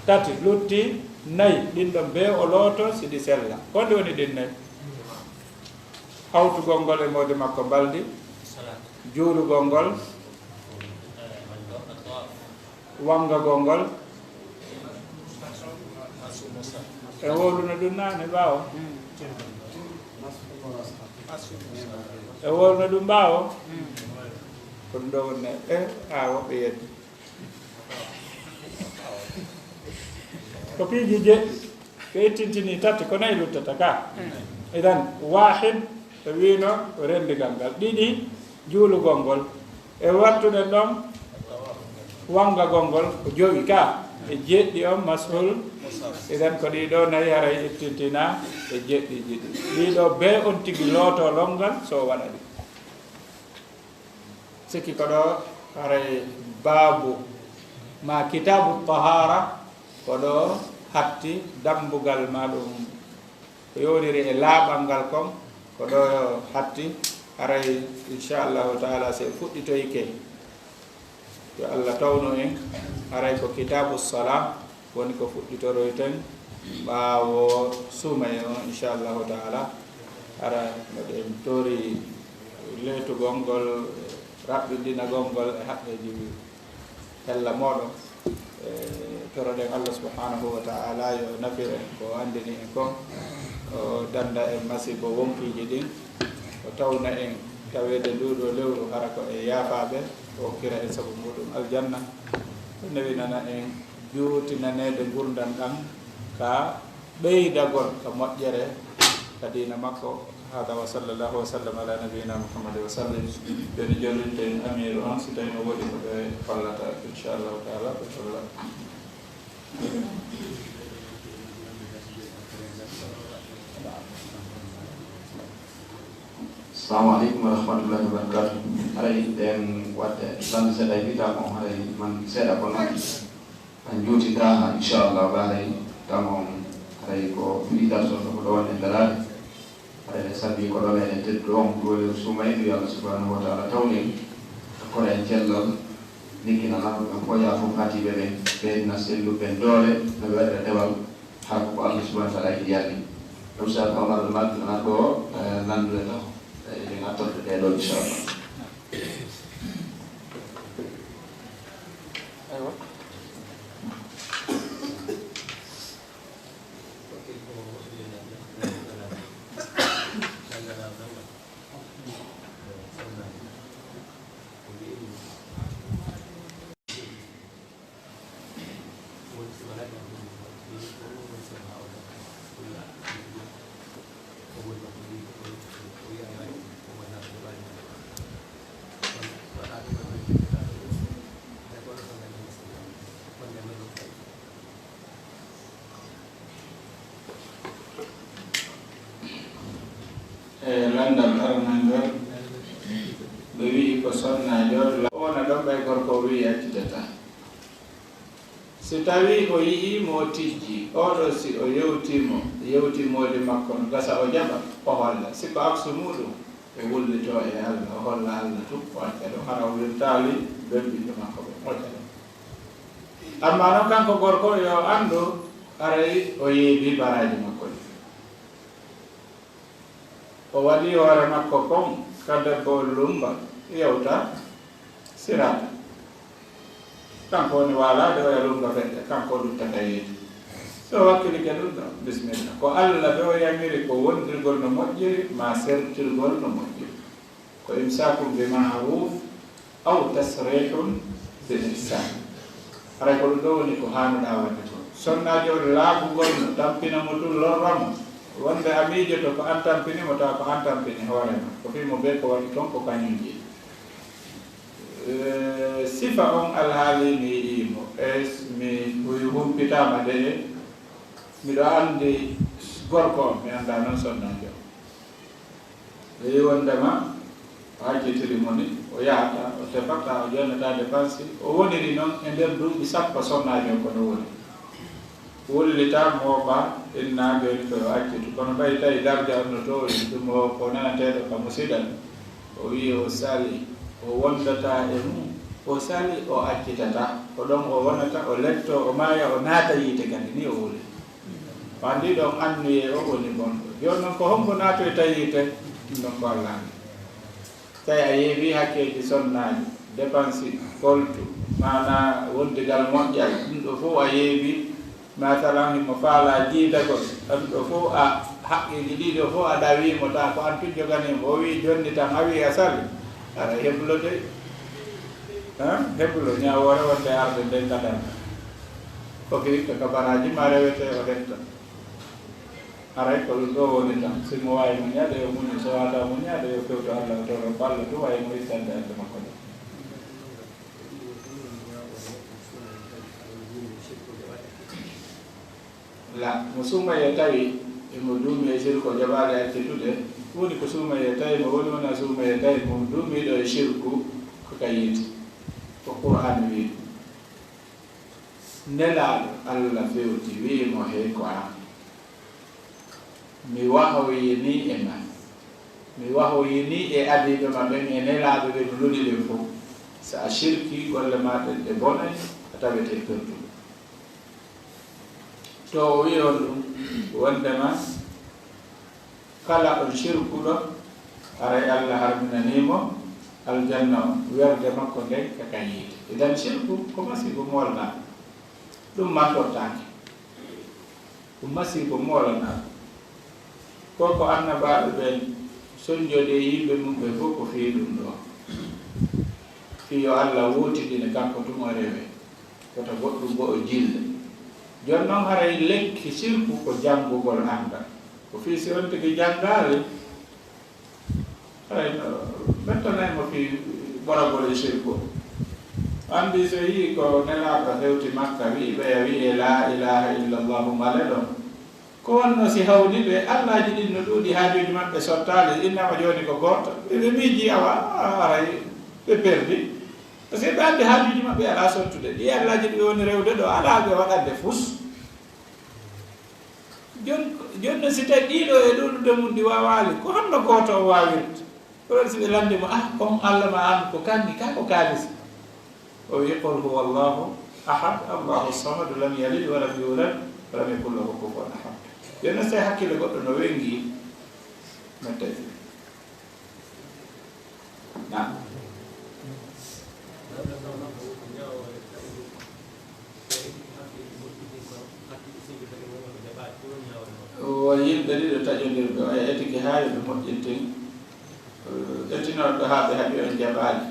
tati, lutti nayi, ɗin ɗon bee o looto si ɗi sella. Ko honɗi woni ɗin nayi? Hawtugol ngol e moodi makko mbaldi, juulugol ngol, wangagol ngol. E wowluno ɗum naane ɓaawo. E wowluno ɗum ɓaawo. Ko ɗum ɗo woni e, a, woɓɓe yeddi. Ko piiji jeɗɗi. Ɓe ittintini tati, ko nayi luttata ka. Idan, waahid, ɓe wiino ko renndigal ngal. Ɗiɗi, juulugol ngol. E wattuɗen ɗon, wangagol ngol ko jowi ka. E jeɗɗi on, mashul. Idan, ko ɗii ɗoo nayi haray ittintina e jeɗɗi jiɗi. Ɗii ɗoo bee on tigi looto longal, so o waɗa ɗi. Sikki ko ɗo haray baabu ma kitaabu tahaara, ko ɗo hatti dambugal ma ɗum ko yowndiri e laaɓal ngal kon, ko ɗo hatti haray, inchallahu taala, se fuɗɗitoyke. Yo Allah tawnu en, haray ko kitaabu salaa, woni ko fuɗɗitoroyten ɓaawo suumayee on, inchallahu taala. Hara no ɗen tori leetugol ngol, raɓɓindinagol ngol e haqqeeji hella mooɗon. E, toroɗen Allah subhanahu wa taala yo nafir en ko anndini en kon, o dannda en masiibo wonkiiji ɗin, o tawna en taweede nduu ɗoo lewru hara ko e yaafaaɓe, o okkira en sabu muuɗum aljanna, o newinana en juutinaneede ngurndan ɗan ka ɓeydagol ka moƴƴere ka diina makko. Hada wa sallallahu wa sallam ala nabiyina Muhammad wa sallim. Ɓen jollinten amiiru on, si tawi no woodi ko ɓe hollata, inchallahu taala, ɓe holla. Assalamu aleykum wa rahmatullahi wa barakatuh. Haray ɗen waɗde tan seeɗa e wiita kon, haray man seeɗa kono. En juuti taa, inchallah, ɓaaray tamo, haray ko fiɗi darso, so ko ɗo wonde daraade. Eɗen sabbi ko ɗo meɗen teddu on, ɗo e suumayɓe, yo Allah subhanahu wa ta'ala tawnin hakkunde en cellal, nikkinana ɓe ko yaa fof hatiiɓe ɓen, ɓeyna selluɓe ɓen doole, no ɓe waɗira dewal, haa ko Allah subhanahu wa ta'ala yiɗi yalni. Ɗum sa ko Omar Mal nana ɗo, eh, nandude taho, eh, eɗen attorde ɗe ɗo, inchallah. Aywa. E lanndal aranal ngal, ɓe wi'i ko sonnaajo la-, wona ɗon ɓay gorko o wi'i accitata. Si tawii o yi'ii mo o tijji, oɗo si o yewtii mo, yewtii moodi makko no gasa o jaɓa, o holla. Si ko aksu muuɗum, o wullitoo e Alla, o holla Alla tun, o acca ɗum, hara o wirtaali ɓen ɓiɓɓe makko ɓen, o acca ɗum. Ammaa non kanko gorko yo anndu, haray o yeebii baraaji makko ɗin. O waɗii hoore makko kon ka debbo on lumba, yewta siraata. Kanko woni waalaade, oya lumba feƴƴa, kanko o luttata yeeji. So o wakkilike ɗum ɗon, bisimilla. Ko Alla ɓe o yamiri ko wondirgol no moƴƴiri, maa sertirgol no moƴƴiri. Ko imsaakum bi ma'ruuf, aw tasriihun bi ihsaan. Haray ko ɗum ɗo woni ko haanuɗaa waɗde ko. Sonnaajo on laagugol mo, tampina mo tun, lorra mo. Wonde a miijoto ko an tampini mo, tawa ko an tampini hoore ma. Ko fii mo bee ko waɗi kon ko kañum jeyi. Eh, sifa on alhaali mi yi'ii mo. E s-, mi hu-, humpitaama de, miɗo anndi gorko on, mi anndaa non sonnaajo on. Ɓe wi'i wondema o accitiri mo ni, o yahata, o tefata, o jonnata dépense. O woniri non e nder duuɓi sappo sonnaajo on ko no woni. Wullita, mooɓa, inna ɓen ko yo accitu. Kono ɓay tawi darja on no towi, ɗum o ko nanateeɗo ka musidal. O wi'i o sali, o wondata e mum, o sali, o accitata. Ko ɗon o wonata, o letto, o maaya, o naata yiite kadi, ni o wuli. Ko anndi ɗon anniyee o woni bonɗo. Jooni non ko hombo naatoyta yiite? Ɗum ɗon ko Alla anndi. Tawi a yeebii hakkeeji sonnaajo, dépense, koltu, maanaa wondigal moƴƴal, ɗum ɗo fof a yeebii. Masalan, himo faalaa jiidagol, ɗum ɗo fof a, haqqeeji ɗii ɗo fof a ɗawii mo, tawa ko an tun joganii mo. O wi'i jonni tan, a wi'i a sali. Aray hebulo dey. Han? Hebulo, ñaawoore wonde arde nden gadanta. Ko firti ka baraaji ma rewete o hetta. Haray ko ɗum ɗo woni tan. Si mo waawi muñaade, yo muñu. So waawataa muñaade, yo fewto Alla, o toro ko Alla tun waawi mo ittande ɓernde makko nden. La, mo suumayee tawi emo duumii e sirku, o jaɓaali accitude, woni ko suumayee tawi mo, woni wonaa suumayee tawi mo duumiiɗo e sirku, ko ka yiite. Ko Qur'aana wi'i ɗum. Nelaaɗo Alla fewti, wi'i mo, hey ko an. Mi wahoyinii e ma. Mi wahoyinii e adiiɓe ma ɓen, e nelaaɓe ɓe mi luli ɓen fof. So a sirkii, golle maa ɗen ɗe bonay, a tawete e pertude. To o wi'i on ɗum, wondema kala on sirkuɗo, haray Alla harminanii mo aljanna on, werde makko nden ka ka yiite. Idan sirku ko masiibo moolnaaɗo. Ɗum mantortaake. Ko masiibo moolanaaɗo. Ko ko annabaaɓe ɓen sonjode e yimɓe mum ɓen fof ko fii ɗum ɗoo. Fii yo Alla wootidine kanko tun o rewe. Wota goɗɗum go'o jille. Jooni non haray lekki sirku ko janngugol anndal. Ko fii si on tigi janngaali, Haray no ɓettanay mo fii ɓoragol e sirku. Anndi so yi'i ko Nelaaɗo hewti Makka, wi'i ɓeya wi'ee laa ilaaha illallahu male ɗon. Ko wonno si hawni ɓe, allaaji ɗin no ɗuuɗi, haajuuji maɓɓe sottaali, innama jooni ko gooto. Ɓe, ɓe miiji awa, a, haray ɓe perdi. Parce que ɓe anndi haajuuji maɓɓe alaa sottude. Ɗi allaaji ɗi ɓe woni rewde ɗo, alaa ɓe waɗande fus. Jon-, jooni noon, si tawii ɗiɗo e ɗuuɗude mum ɗi waawaali, ko honno gooto o waawirta? Ko waɗi si ɓe lanndii mo, "Ah, kon Alla ma an ko kanni, ka ko kaalisi?" O wi'i, "Qul huwa Allahu ahad, Allahu samad, lam yalid wa lam yulad, wa lam yakun lahu kufuwan ahad." Jooni noon, si tawii hakkille goɗɗo no wenngi, no tawi. Naam. Wo yimɓe ɗiɗo taƴondirɓe, oya etike haa yo ɓe moƴƴintin. Ettinooɓe haa ɓe haɓi on jaɓaali.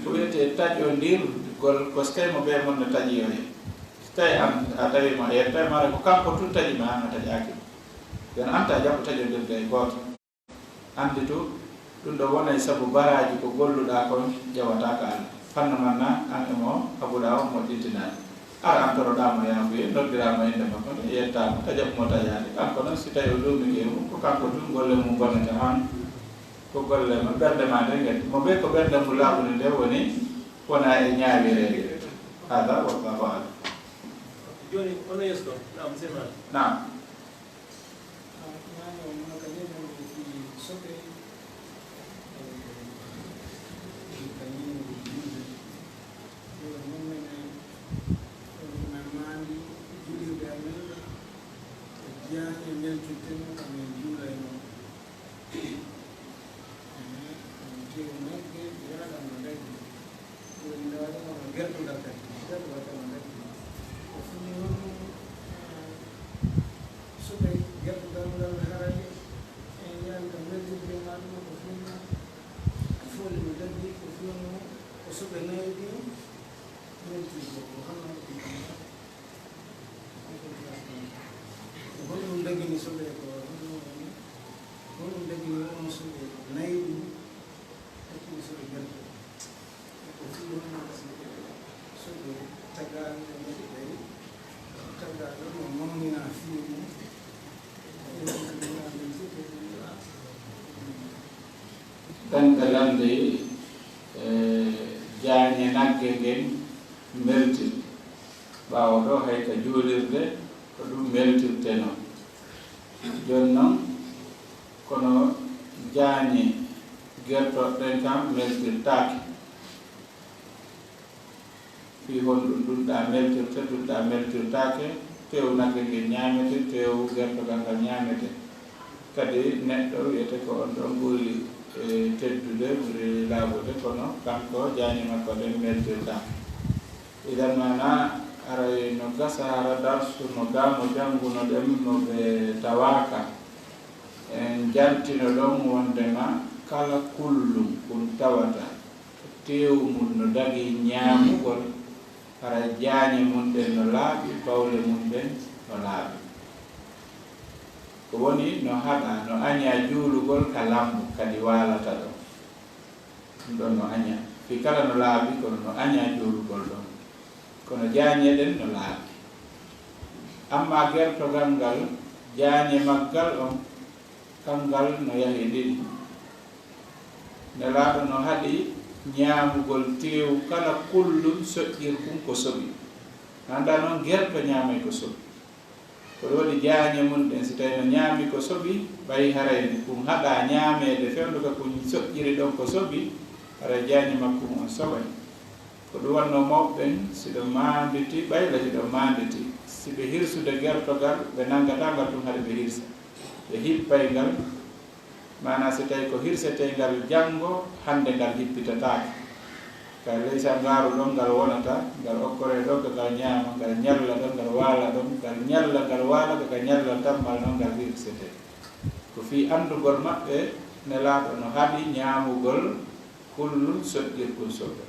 Ko wiyetee taƴondirgol, ko so tawii mo bee mon no taƴi oya. So tawii an, a tawi mo a yettaay mo, hara ko kanko tun taƴi ma, an a taƴaaki mo. Nden an ta jaɓu taƴondirde e gooto. Annditu, ɗum ɗoo wonay sabu baraaji ko golluɗaa kon ƴewataa ka Alla. Fannu man na, an e mo haɓuɗaa on moƴƴintinaani. Hara an toroɗaa mo yaafuye, noddiraa mo innde makko nde, yettaa mo, ta jaɓu mo taƴaali. Kanko noon, si tawii o duumike e mum, ko kanko tun golle mum bonata, an ko golle ma, ɓernde ma nden ngati. Mo bee ko ɓernde mum laaɓunde nden woni, wonaa e ñaawireede. Hada wallahu a'lam. Jooni, ono yeeso ɗon? Naam, sey maɗa. Naam. Ñaamo makka ni no fii soɓe, eh, ka ñiiñe julde. Yo mummen en, on na maandi julirde amen, e jaañe meltirten amen juula e makko. Ehe, on tew nagge, yaɗa no daggi. Ɗum no waɗi hono gertogal kadi. Gertogal kadi no daggi. Ko fini noon, eh, suɓe gertogal ngal haray en yaani kam weltirde ma ɗum ko fini fooli no daggi, ko fini ko suɓe nayi ɗin weltirde ko hono ko honɗum dagini soɓe ko honɗum woni, ko honɗum dagini on soɓe nayi ɗum, hakkille soɓe gertogal. Ko fii wonno soɓe tagaaɗo e mbaɗi ɓay, tagaaɗo no mawnina fii mum. Ɓen ɓe lanndii, e, jaañe nagge ngen meltir. Ɓaawo ɗoo, hay ka juulirde, ko ɗum meltirtenoo. Jooni non, kono jaañe gertooɗe ɗen kan meltirtaake. Fii honɗum dunɗa meltirte, dunɗa meltirtaake, tew nagge ngen ñaamete, tew gertogal ngal ñaamete. Kadi neɗɗo wiyete ko on ɗon ɓuri, e, teddude, ɓuri laaɓude, kono kanko jaañe makko ɗen meltirtaake. Idan maana aray no gasa hara darsu no gaa mo janngunoɗen mo ɓe tawaaka. En jantino ɗon wondema kala kullum kun tawata teewu mun no dagii ñaamugol, hara jaañe mun ɗen no laaɓi, bawle mun ɗen no laaɓi. Ko woni no haɗaa, no añaa juulugol ka lambu kadi waalata ɗon. Ɗum ɗon no añaa. Fii kala no laaɓi, kono no añaa juulugol ɗon. Kono jaañe ɗen no laaɓi. Ammaa gertogal ngal, jaañe maggal on, kangal no yahi ɗiɗi. Nelaaɗo no haɗi ñaamugol teewu kala kullum soƴƴirkun ko soɓi. Anndaa non gerto ñaamay ko soɓi. Ko ɗum waɗi jaañe mun ɗen, si tawii no ñaami ko soɓi, ɓay haray kun haɗaa ñaameede fewndo ka kun soƴƴiri ɗon ko soɓi, haray jaañe makkun on soɓay. Ko ɗum wannoo mawɓe ɓen, si ɓe maanditi, ɓay la si ɓe maanditi, si ɓe hirsude gertogal, ɓe nangataa ngal tun hari ɓe hirsa. Ɓe hippay ngal, maanaa si tawii ko hirsetee ngal janngo, hannde ngal hippitataake. Ka ley sangaaru ɗon ngal wonata, ngal okkoree ɗon ka ngal ñaama, ngal ñalla ɗon, ngal waala ɗon, ngal ñalla, ngal waala ka, ka ñalla tammal ɗon ngal hirsetee. Ko fii anndugol maɓɓe, Nelaaɗo no haɗi ñaamugol kullum soƴƴirkun soɓe.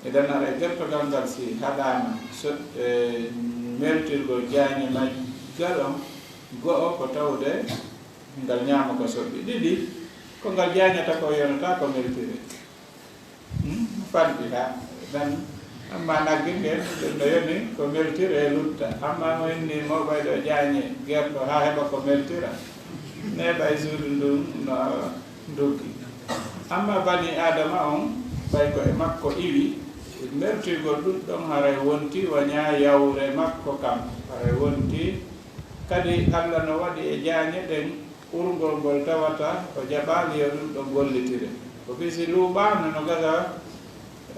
Idan haray gertogal ngal si haɗaama so, e, meltirgol jaañe maggal on, go'o ko tawde ngal ñaama ko soɓi. Ɗiɗi, ko ngal jaañata ko yonataa ko meltire. Hmm? Fanɗi ha. Dan, amma nagge ngen, ɗum no yoni ko meltire e lutta. Amma mo inni mo ɓay ɗo jaañe gerto ha heɓa ko meltira. Neeɓa e suudu ndun no ndoggi. Amma bani Aadama on, ɓay ko e makko iwi, meltirgol ɗum ɗon haray wonti wa ñaa yawre makko kam. Haray wonti Kadi, Alla no waɗi e jaañe ɗen urngol ngol tawata o jaɓaali yo ɗum ɗon gollitire. Ko fii si luuɓaano no gasa,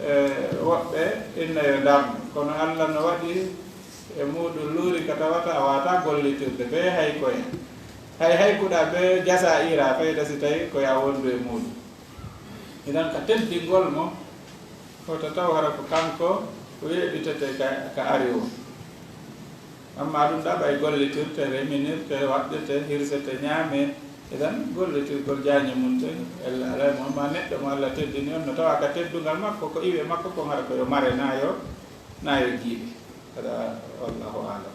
e, woɓɓe inna yo ndarno. Kono Alla no waɗi e muuɗum luuri ka tawata a waawataa gollitirde bee hay koya. Hay, hay kuɗa bee jasa ira feyda si tawi ko ya wondu e muuɗum. Idan ka teddingol mo, hoto taw hara ko kanko weeɓitete ka, ka ari o. Amma ɗum ɗa ɓay gollitirte, reminirte, waɗɗete, hirsete, ñaame, idan gollitirgol jaañe mum ten, ella alay mo. Amma neɗɗo mo Alla teddini on, no tawa ka teddungal makko, ko iwi e makko kon hara ko yo mare, na yo, na yo jiiɓe. Hada, wallahu alam.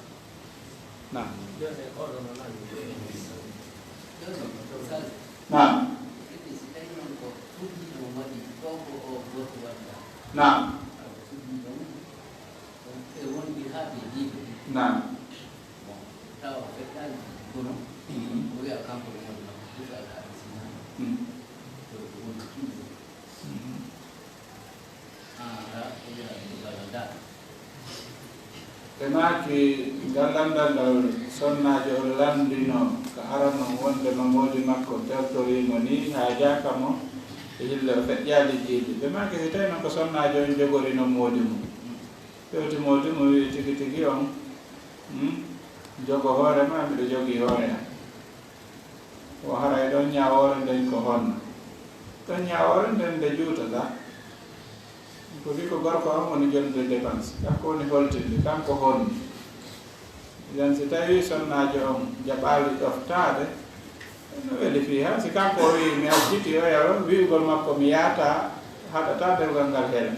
Naam. Naam. Naam. Naam. Mhm. Mhm. Mhm. Ɓe maaki, ngal lanndal ngal sonnaajo on lanndino ka aran on wonndema moodi makko tertorii mo nii, haajaaka mo, e hille o feƴƴaali jiiɓe. Ɓe maaki, si tawii non ko sonnaajo on jogori non moodi mum, fewti moodi mum, wi'i tigi tigi on, hmm, jogo hoore maa, miɗo jogii hoore am. Wo haray ɗon ñaawoore nden ko honno? Ɗon ñaawoore nden nde juutataa. Ko fii ko gorko on woni jonnude dépense, kanko woni holtinde, kanko honni. Idan si tawii sonnaajo on jaɓaali ɗoftaade, no weli fii han. Si kanko o wi'i mi acciti oya, wi'ugol makko mi yaata haɗataa dewgal ngal hela.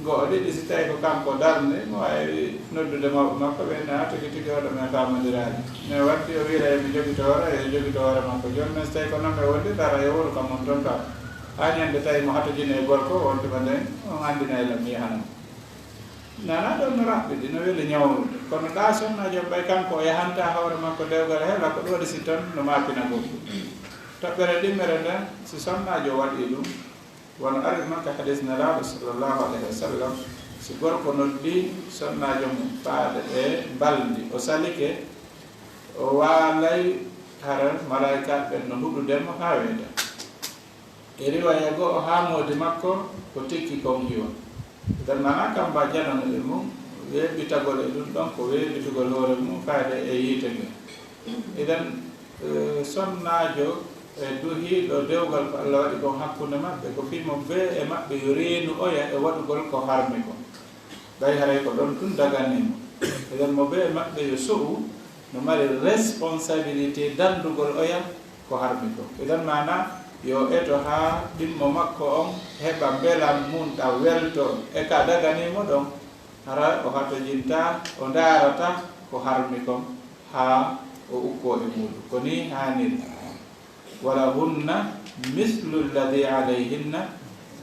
Go'o ɗiɗi, si tawii ko kanko darni, mo waawi noddude mawɓe makko, ɓe wi'a, "Tigi tigi, oɗo men faamondiraali. Men waddi o wi'ira yo mi jogito hoore, yo jogito hoore makko. Jooni men, si tawii ko non men wondirta, hara yo wonu kam on ton kam. Haa ñande tawi mo hatojini e gorko, on tuma nden, on anndina e lam, mi yahana mo." Nana ɗon no raɓɓiɗi, no weli ñawrude. Kono ɗaa sonnaajo on, ɓay kanko o yahantaa hoore makko dewgal hela, ko ɗum waɗi si ton no maapina goɗɗum. Toɓɓere ɗimmere nden, si sonnaajo waɗii ɗum, wano ari non ka hadiis Nelaaɗo, sallallahu alayhi wa sallam, si gorko noddii sonnaajo mum faade e mbalndi, o salike, o waalay, hara malaa'ikaaɓe ɓen no huɗude mo haa weeta. E riwaaya go'o, haa moodi makko ko tikki kon iwa. Idan maanaa kamba janano e mum, weeɓitagol e ɗum ɗon ko weeɓitugol hoore mum faade e yiite ngen. Idan, eh, sonnaajo e duhiiɗo dewgal ko Alla waɗi kon hakkunde maɓɓe, ko fii mo bee e maɓɓe yo reenu oya e waɗugol ko harmi kon. Ɓay haray ko ɗon tun daganii mo. Idan mo bee e maɓɓe yo so'u, no mari responsabilité danndugol oya ko harmi kon. Idan maanaa yo eto haa ɗimmo makko on heɓa mbelan mum ɗan weltoo. E ka daganii mo ɗon, hara o hatojintaa, o ndaarataa ko harmi kon haa o ukkoo e muuɗum. Ko nii haaniri. "Walahunna mislu alladhi alayhinna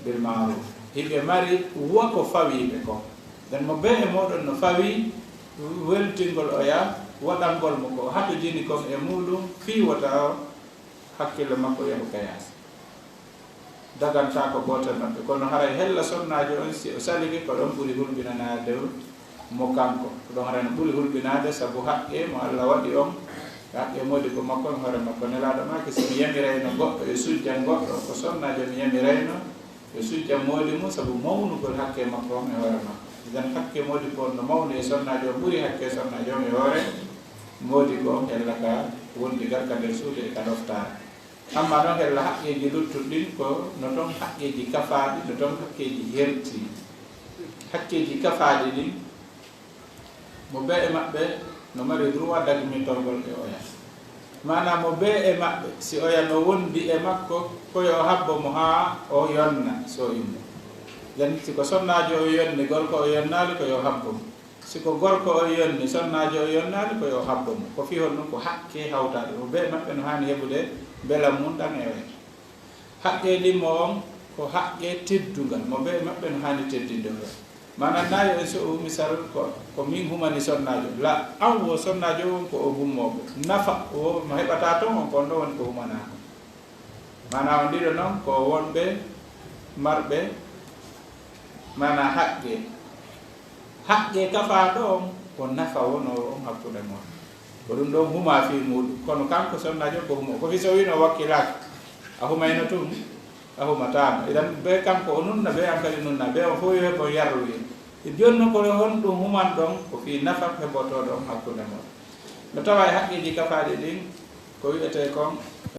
bil ma'ruf." Hiɓe mari wa ko fawii ɓe kon. Nden mo bee e mooɗon no fawii weltingol oya, waɗangol mo ko o hatojini kon e muuɗum, fii wota o hakkille makko yahu ka yaasi. Dagantaa ko gooto e maɓɓe. Kono haray hella sonnaajo on, si o salike, ko ɗon ɓuri hulɓinanaade mo kanko. Ko ɗon haray no ɓuri hulɓinaade, sabu haqqee mo Alla waɗi on, haqqee moodi ko makko e hoore makko. Nelaaɗo maaki, si mi yamirayno goɗɗo e sujjan goɗɗo, ko sonnaajo mi yamirayno e sujjan moodi mum, sabu mawnugol haqqee makko on e hoore makko. Idan haqqee moodi ko on no mawni e sonnaajo on, ɓuri haqqee sonnaajo on e hoore moodi ko on, hella ka wondigal ka nder suudu e ka ɗoftaare. Amma non hella haqqeeji luttuɗi ɗin ko no ton haqqeeji kafaaɗi, no ton haqqeeji herti. Haqqeeji kafaaɗi ɗin, mo bee e maɓɓe no mari droit dagmitorgol e oya. Maanaa mo bee e maɓɓe, si oya no wondi e makko, ko yo o habbo mo haa o yonna, so o immo. Nden si ko sonnaajo o yonni, gorko o yonnaali, ko yo habbo mo. Si ko gorko o yonni, sonnaajo o yonnaali, ko yo habbo mo. Ko fii honɗum? Ko haqqee hawtaaɗe. Mo bee maɓɓe no haani heɓude mbelan mum ɗan e oya. Haqqee ndimmo on ko haqqee teddungal. Mo bee maɓɓe no haani teddinde oya. Maanaa, naa yo en so'u misal ko, ko min humani sonnaajo. La, an wo sonnaajo on ko o hummooɓe. Nafa wo mo heɓata ton on, ko on ɗon woni ko humanaa kon. Maanaa, on ɗiɗo non ko wonɓe marɓe, maanaa, haqqee. Haqqee kafaaɗo on ko nafa wonoowo on hakkunde mon. Ko ɗum ɗon huma fii muuɗum. Kono kanko sonnaajo ko humo. Ko fii so wiino wakkilaaki, a humayno tun? A humataano. Idan be kanko o nunna, be an kadi nunna, be on fof yo heɓon yarluye. E jooni non ko honɗum humanɗon? Ko fii nafa heɓotooɗo on hakkunde mon. No tawa e haqqeeji kafaaɗi ɗin, ko wi'etee kon